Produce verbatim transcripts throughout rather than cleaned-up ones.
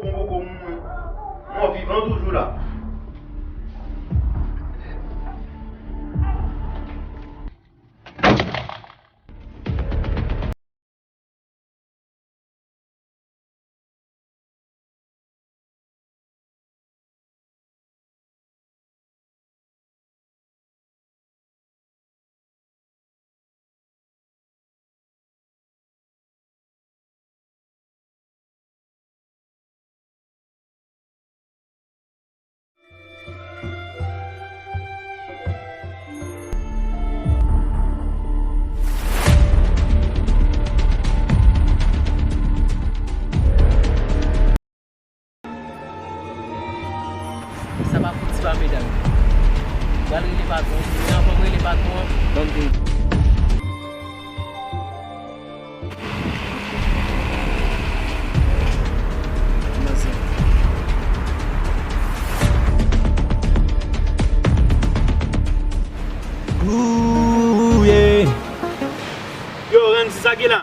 Bon, bon, bon, mwen, mwen vivan toujou la. Sa pa fouti pa, medam. M pral rele patwon. Men anvan m rele patwon an, ban m vin. Ooh, yeah. Yo, Randy, sa ki la?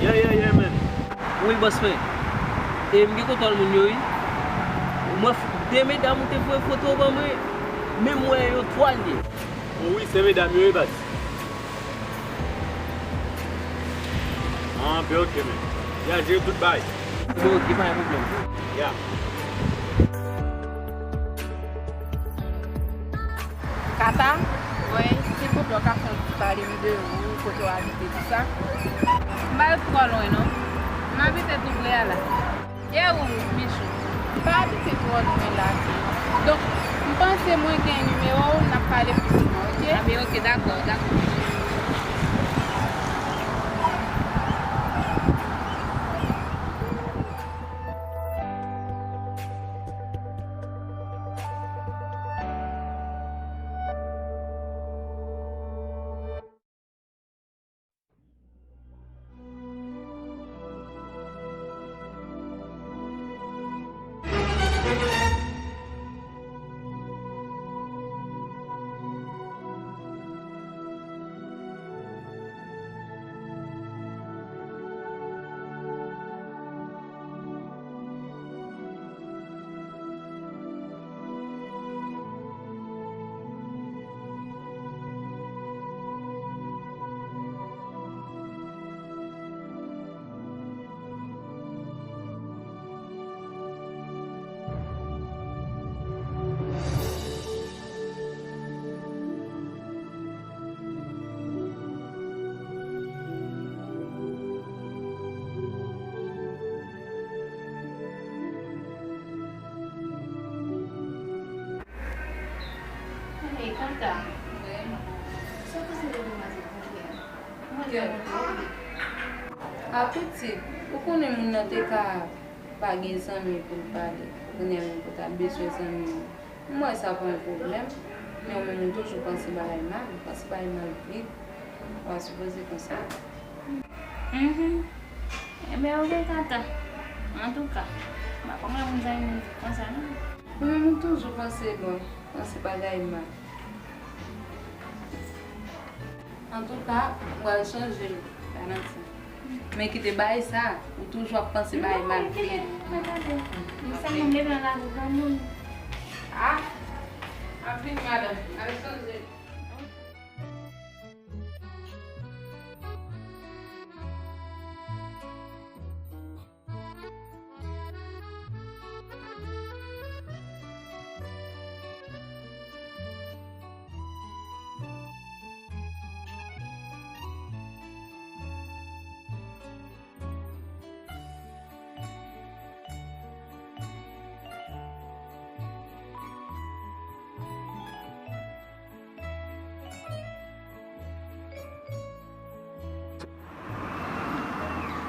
Yeah, yeah, yeah, man. Wi, bòs mwen. E m gen kontwòl moun yo, wi. Mwen, de medam ou te voye foto ban mwen, men m wè yo twa l ye. Bon, wi, se medam yo, wi, baz. Ah, ben, ok, men. Ya jere tout bagay. Ben, ok, pa gen pwoblèm. Ya. Kata? Wi. Silvouplè, w ka fè yon ti pale m de ou, kote w abite, tout sa? M pa twò lwen, non. M abite tou pre a la. E ou, Michou? M pa abite twò lwen la. Donk, m panse mwen gen nimewo w, n ap pale pi souvan, ok? A ben, ok, dakò, dakò. Hey, Kanta. Sa w panse de demwazèl Kounya? Mwen tèlman twò. A pitit, ou konnen moun nan te ka pa gen zanmi pou l pale. Kounye a menm pou ta bezwen zanmi yo. M wè sa pa yon pwoblèm, men ou menm ou toujou panse bagay mal, ou panse bagay mal vit. Ou pa sipoze konsa. Mhm. Enben, ok, Kanta. Antouka, m pa konprann moun zanmi m konsa, non. Ou menm ou toujou panse bon, panse bagay mal. Antouka, m pral chanje l, pa manti. Men kite bagay sa, ou toujou ap panse bagay mal vit. M sèlman m leve nan lari granmoun. Ah, ap vin, madanm, al chanje l.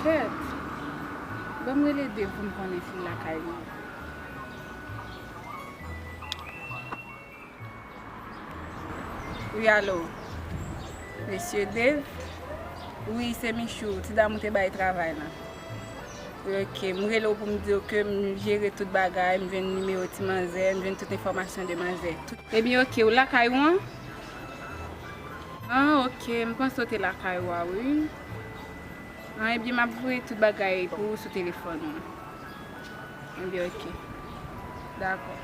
Kèt! Ban m rele Dave pou m konnen si l lakay li. Wi, alo. Mesye Dave? Wi, se Michou, ti dam ou te bay travay la. Ok, m rele w pou m di w ke m jere tout bagay, m jwenn nimewo ti manzè, m jwenn tout enfòmasyon de manzè. Tout... Ebyen, ok, ou lakay ou an? Ah, ok, m panse w te lakay ou a, wi. Ah, ebyen, m ap voye tout bagay pou ou sou telefòn mwen. Ebyen, ok. Dakò.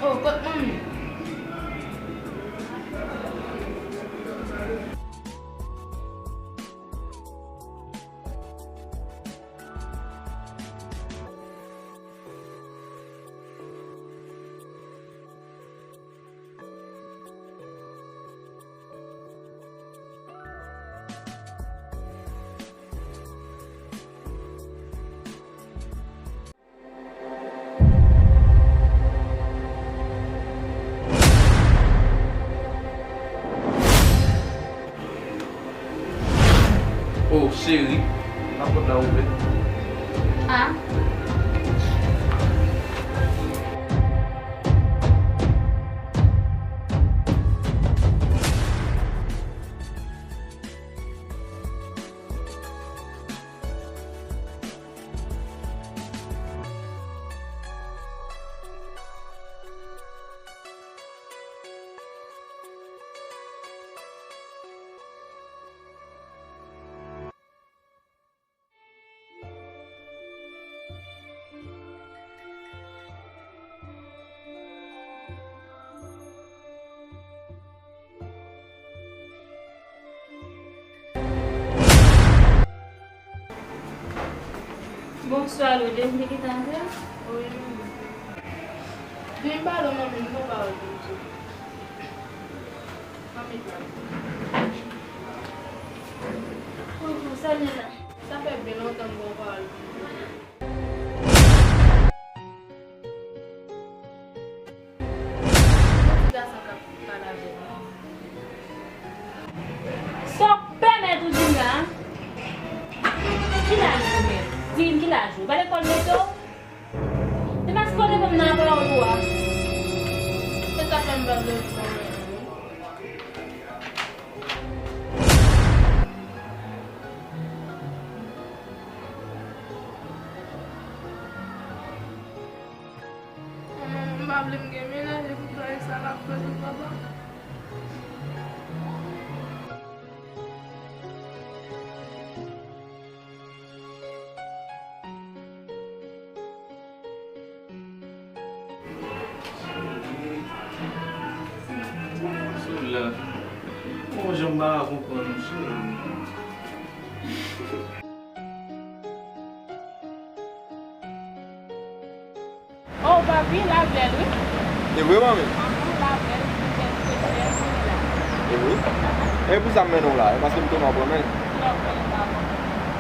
Oh, kot manmi? Oh, cheri, lapòt la ouvè. Ah. Bonswa, Lode. M te gentan antre? Wi, manmi. Vin pale, manmi, m gon pawòl pou m di w. Manmi, pa. Koukou, sa Nina? Sa fè byen lontan m gon pawòl pou m di w. Yon ti gason k ap pale avè m. Sa w pèmèt ou di m la? Ki laj ou menm? Di m ki laj ou. Pa lekòl mete w? Se paske w te ban m nan pawòl ou a. Se sa fè m pa vle w di m anyen. Manman, m pa vle m gen mennaj, e pou travay sa l ap fè sou papa. Sou la. Bon, jan m pa konprann, cheri. Oh, papi, la bèl, wi. E vre, manmi? Aham, la bèl, li bèl, li bèl, li bèl, li la. E vre? E pou sa m mennen w la, e paske m tonbe an pran men. Ki lè w kwè li pa bon?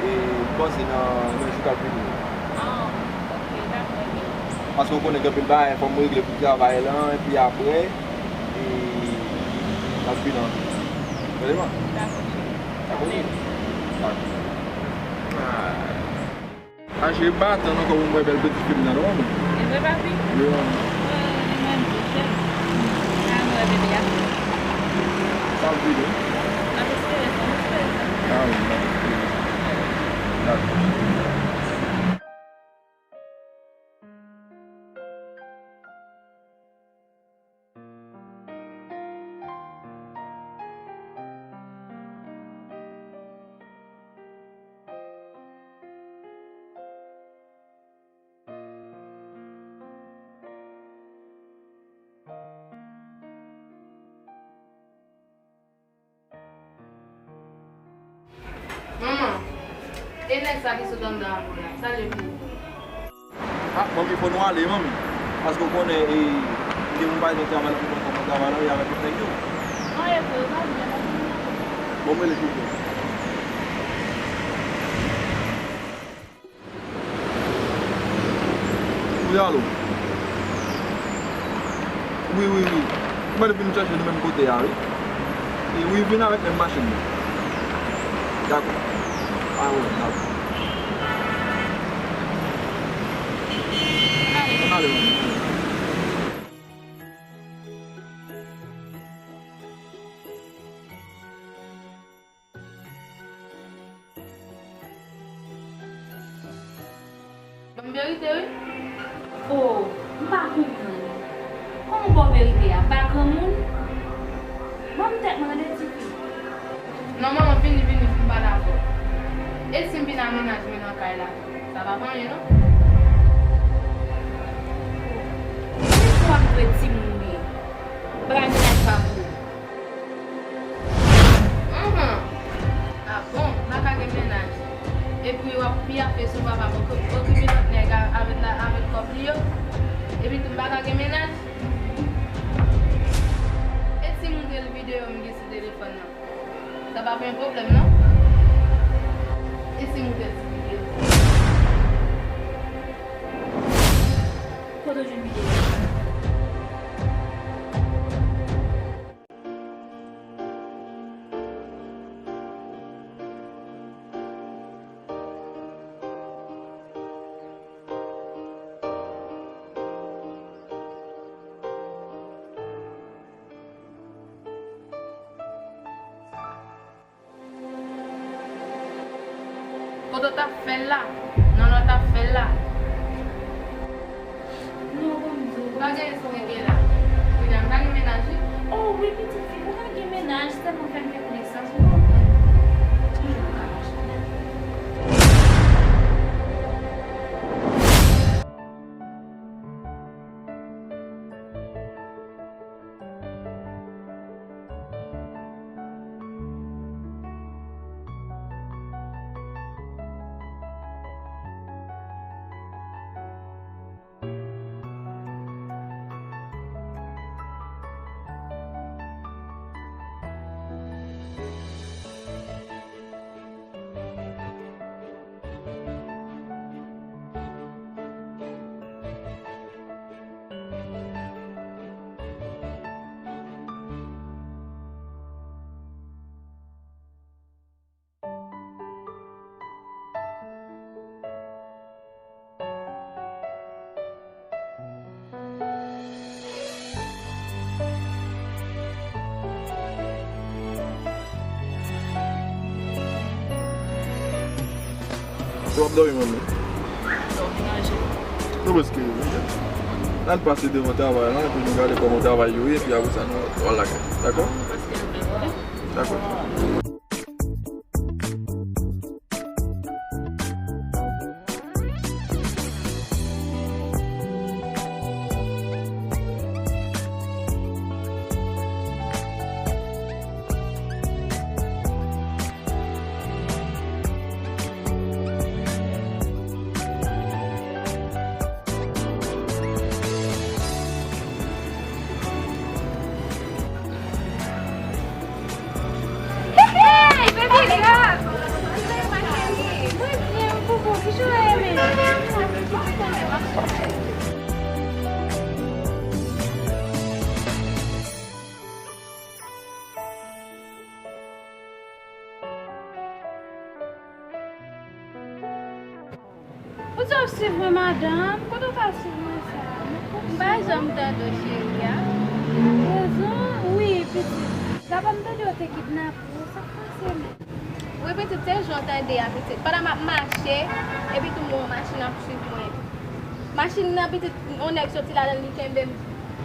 E m panse nan, nan jou k ap vini yo. Ah, ok, dakò, ebyen. Paske w konnen gen anpil bagay fò m regle pou travay lan, epi apre, e, n ap vin antre. Tande, man? Dakò, cheri. Dakò, cheri. Dakò. Ah. A, cheri, m pa tann ankò pou m wè bèl pitit fi m nan, non, manmi? E vre, papi? Wi, manmi. Mwen, mwen menm tou, cheri. An nou wè bebe a. Sa ap vini? N ap espere, n ap espere sa. A wi, n ap espere. Dakò, cheri. Sa ki sot anndan a pou la. Salye pou ou. Ah, manmi, fò nou ale, manmi. Paske w konnen, e, gen moun pa gen travay la, pou mwen kòman travay la, e avèk tout nèg yo. Anyen vre, pa vre, pa vre. Bon, mwen rele chofè. Wi, alo. Wi, wi, wi. Mwen vin chèche nou menm kote a, wi. E wi, vin avèk menm machin nan. Dakò. A, wi, dakò. Ale, ale. Ban m verite, wi. Oh, m pa konprann. Kòman w ba w verite a? Pa granmoun? Ban m tèt mwen tande, tifi. Non, manman, vini, vini, pou m pale avè w. E si m vin a mennaj mwen nan kay la? Sa p ap anyen, non. Poukisa w ap dwe timoun wi? Bagay mennaj pa pou ou. Anhan. Ah bon, m pa ka gen mennaj. Epi w ap piyafe sou papa m, okipe lòt nèg avèk la, avèk kòb li yo. Epi tou m pa ka gen mennaj. E si m montre l videyo m gen sou telefòn nan? Sa pa pou yon pwoblèm, non? E si m montre l ti videyo? Kote w jwenn videyo sa? Kote w t ap fè l la? Nan lè w t ap fè l la? Non, ban m di w, ban m di w. Pa gen esplike la. Kounye a m ka gen mennaj wi. Oh, wi, pitit fi, ou ka gen mennaj, sèlman fè m fè konesans, ou konprann? Toujou nan ka mache. Ou ap dòmi, manmi? Dòmi nan je. Nou prèske rive. Ann pase devan travay la, epi nou gade kòman travay yo ye, epi apre sa, nou, nou al lakay. Dakò? Nou prèske rive, wi. Dakò. Hey, baby girl! Mwen byen, poupou, kijan w ye menm? Ou di w ap swiv mwen, madanm? Kote w t al swiv mwen sa? M pa janm tande w, cheri a. Rezon? Wi, pitit. Gade, m tande yo te kidnape w. Sa k pase menm? Wi, pitit, se jan w tande a, pitit. Pandan m ap mache, epi tou m wè yon machin ap swiv mwen. Machin nan, pitit, yon nèg soti ladan l, li kenbe m,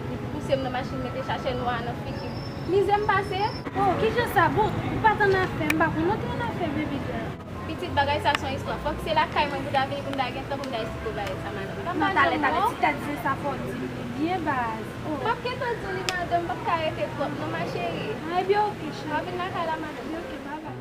li pouse m nan machin, mete chachè nwa a nan figi m. Mizè m pase. Oh, kijan sa? Bon, ou pa t annafè, m pa konn ou te annafè, baby girl. Pitit, bagay sa se yon istwa. Fòk se lakay mwen pou ta vini pou m ta gen tan pou m ta esplike w bagay sa, madanm. Non, talè, talè, ti tèt zen sa fò w di m li byen, baz. Oh. M ap gentan di w li, madanm, m p ap ka rete twòp non, ma chérie. Ah, ebyen, oke, cheri. M ap vin lakay la, madanm. Ebyen, oke, babay.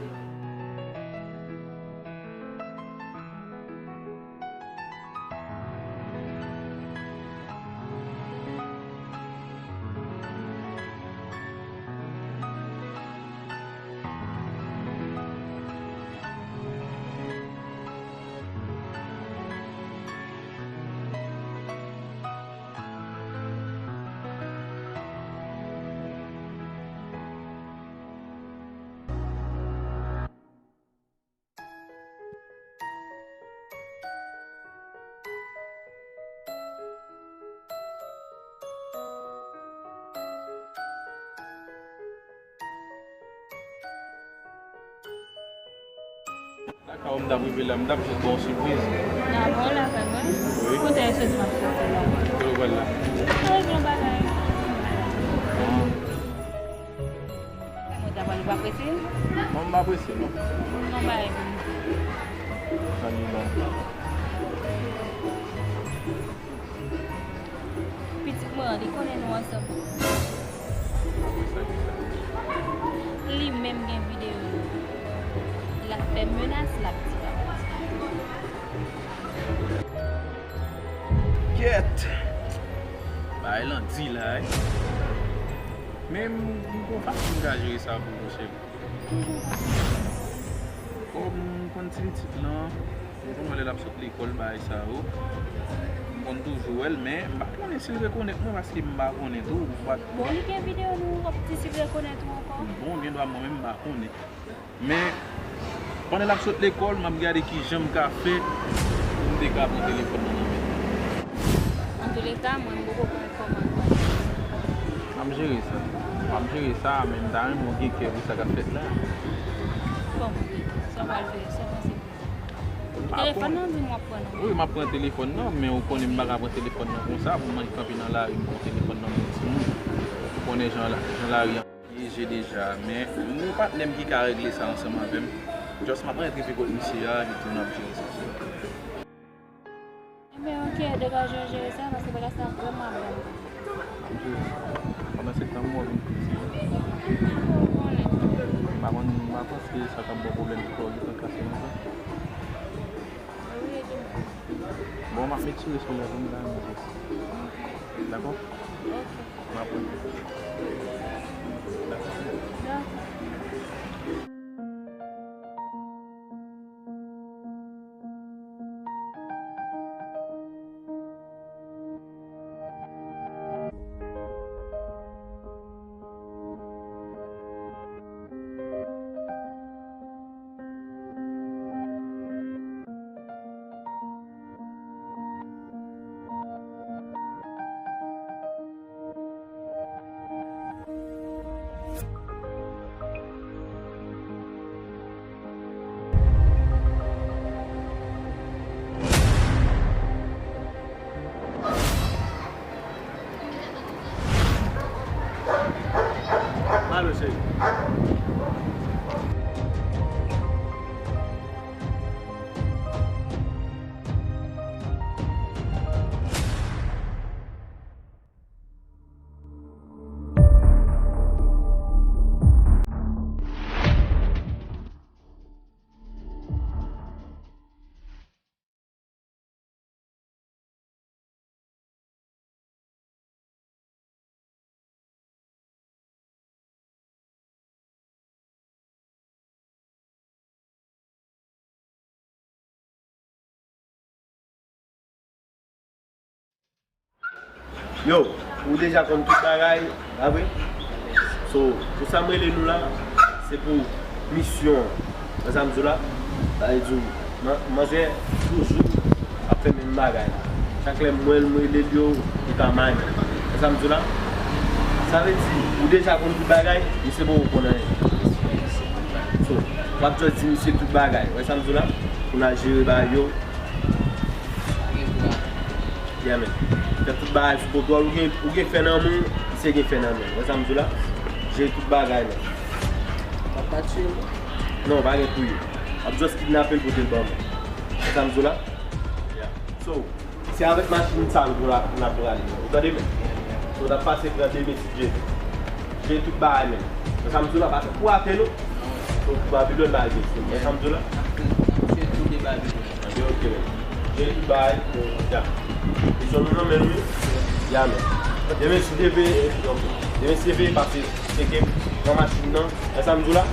M t ap rive la, m t ap jis ba w sipriz. Nan, bon, la, fè mwen. Wi. Kote w soti m ap soti la? Kote w pral la? Mwen regle yon bagay. Ah. Mwen ta pale, ou pa prese? Non, m pa prese, non. Non, bagay pou m. Ann, non. Pitit mwen an, li konnen nou ansanm. Sa ki sa? Li menm gen videyo nou. L ap fè menas, l ap di pa. Kèt! Bagay lan di la, wi. Men m, m gon fason m ka jere sa pou ou, cheri. Kòm m konn ti pitit lan, m konn wè lè l ap sot lekòl, bagay sa yo. M konn toujou wè l, men m pa konnen si l rekonèt mwen, paske m pa konnen tou. Ou pa... Bon, li gen videyo nou, w ap di si l rekonèt ou ankò? Bon, gen dwa mwen menm m pa konnen. Men, pandan l ap sot lekòl, m ap gade kijan m ka fè pou m te ka pran telefòn nan nan men l. Antouleka, mwen, m poko konnen kòman l pral. M ap jere sa. M ap jere sa, men m ta renmen w gen kè pou sa k ap fèt la. Kòman? Sa w pral fè? Sa w panse pou sa? Telefòn nan, di m w ap pran nan. Wi, m ap pran telefòn nan, men ou konnen m pa ka pran telefòn nan konsa, pou mwen kanpe nan lari, m pran telefòn nan, m di moun. Ou konnen jan la, jan lari an. Pyeje deja, men m gen yon patnè m ki ka regle sa ansanm avè m. Just m ap rantre pi kot misye a, epi tou n ap jere sa. Ebyen, oke, degaje w jere sa, paske bagay sa vrèman ap ban m. M ap jere sa. Pandan se tan, m wè w vin piti. M pa konn, m pa panse sa t ap ba w pwoblèm pou w gentan kase konsa. Bon, m ap met sou respon la, pou m ta antre. Dakò? Oke. M ap wè. Dakò. Dakò. Alo, cheri. Yo, ou deja konn tout bagay, pa vre? So, pou sa m rele nou la, se pou misyon an. Wè sa m di w la? Sa vle di, man-, manzè toujou ap fè menm bagay la. Chak lè m wè l, m rele l yo, li pa manye. Wè sa m di w la? Sa vle di, ou deja konn tout bagay, misye poko konn anyen. So, w ap just di misye tout bagay. Wè sa m di w la? Pou n al jere bagay yo. Yeah, man. Fè tout bagay sou kontwòl. Ou gen, ou gen fè nan men w, misye gen fè nan men l. Wè sa m di w la? Jere tout bagay, man. W ap pa tiye l? Non, pa gen touye. W ap just kidnape l pote l ban mwen. Wè sa m di w la? Yeah. So, se avèk machin sa nou pou la, n ap prale. Ou tande, men? So, n ap pase pran demen si Dye vle. Jere tout bagay, men. Wè sa m di w la, pa fè kou atè, non. So, Babilòn pa rive sou mwen. Wè sa m di w la? N ap fè, n ap fè tou de Babilòn. Anben, oke, men. Jere tout bagay. Ya. Misyon nou nan men nou, wi. Ya, men. Demen si Dye vle, demen si Dye vle, pase tcheke, pran machin nan. Wè sa m di w la?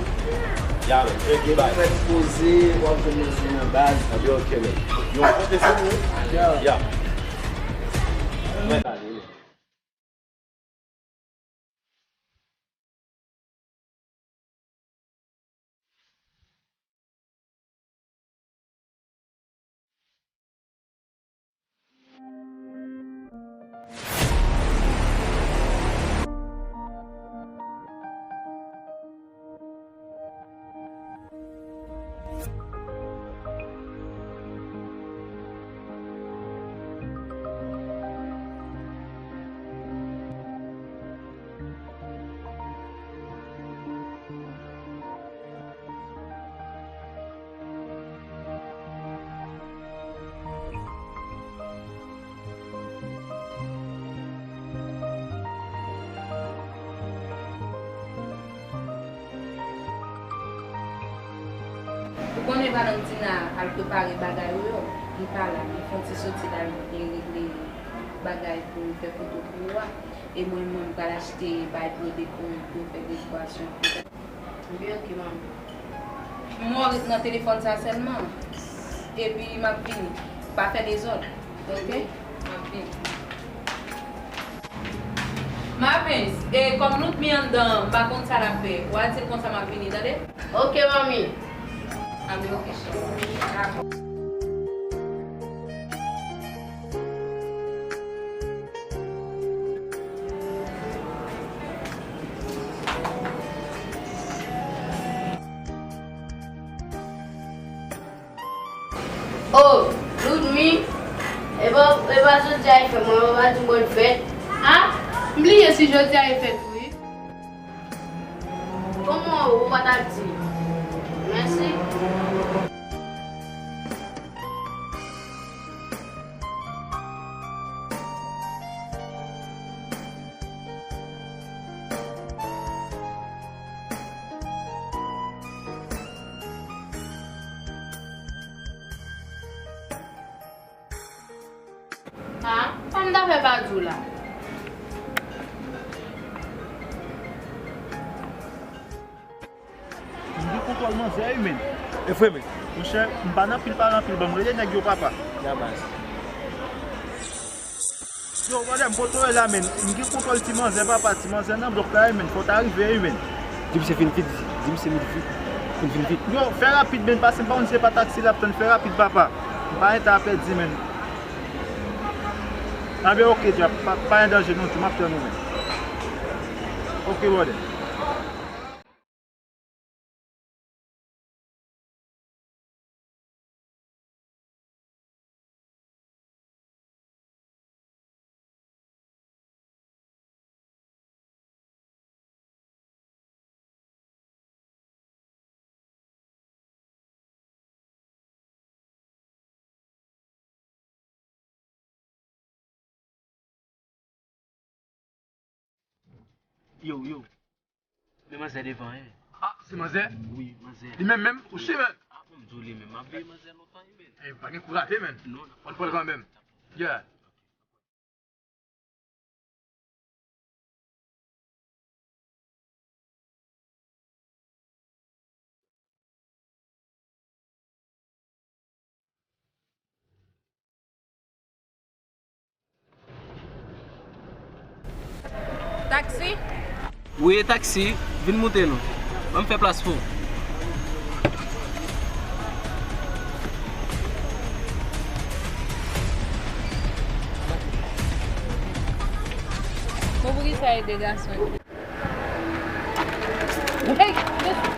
Ya, men. Tcheke bagay. Fè poze, w ap jwenn misye nan baz. Anben, oke, men. Yo, konte sou nou, wi. Ya. Ya. Men, ale, men. Konnen Valentina al prepare bagay ou yo, li pa la, li fè yon ti soti la, li te regle bagay pou fè foto pou ou a. E mwen menm, m pral achte bay bwode pou, pou fè dekorasyon. Byen, ok, manmi. M ret nan telefòn sa sèlman. Epi m ap vini. Pa fè dezòd. Ok? M ap vini. Mapens, e kòm Loudmi anndan, m pa konn sa l ap fè. W a di l konsa m ap vini, tande? Ok, manmi. Anben, ok, cheri. Dakò. Oh, Loudmi, e pa, e pa jodi a e fèt mwen, ou pa di bòn fèt. A, m bliye si jodi a e fèt ou, wi. Kòman ou pa ta di? Mèsi. A, sa m ta fè pa di w la? M gen kontwòl manzè wi, menn. E vre, menn. Monchè, m pa nan pil pale anpil, ban m rele nèg yo, papa. Ya baz. Yo, brother, m kote w ye la, menn. M gen kontwòl ti manzè, papa. Ti manzè nan blòk la, wi, menn. Fò w ta rive, wi, menn. Di misye vin vit, di misye vin vit. Vin, vin vit. Yo, fè rapid, menn, pase m pa konn si se pa taksi l ap tann. Fè rapid, papa. M pa gen tan a pèdi, menn. Anben, ok, djab, pa, pa gen danje, non, tou m ap tann ou, menn. Ok, brother. Yo, yo. Men manzè devan, en. A, se manzè? Wi, manzè. Li menm menm? Ou si menm? A, bon, m di w li menm. M ap veye manzè lontan, wi, menn. E, pa gen kou rate, menn. Non, non. Ann pran l kanmenm. Yeah. Taksi? Wi, e taksi. Vin moute non. Ban m fè plas pou w. Bon, poukisa e de gason? Hey,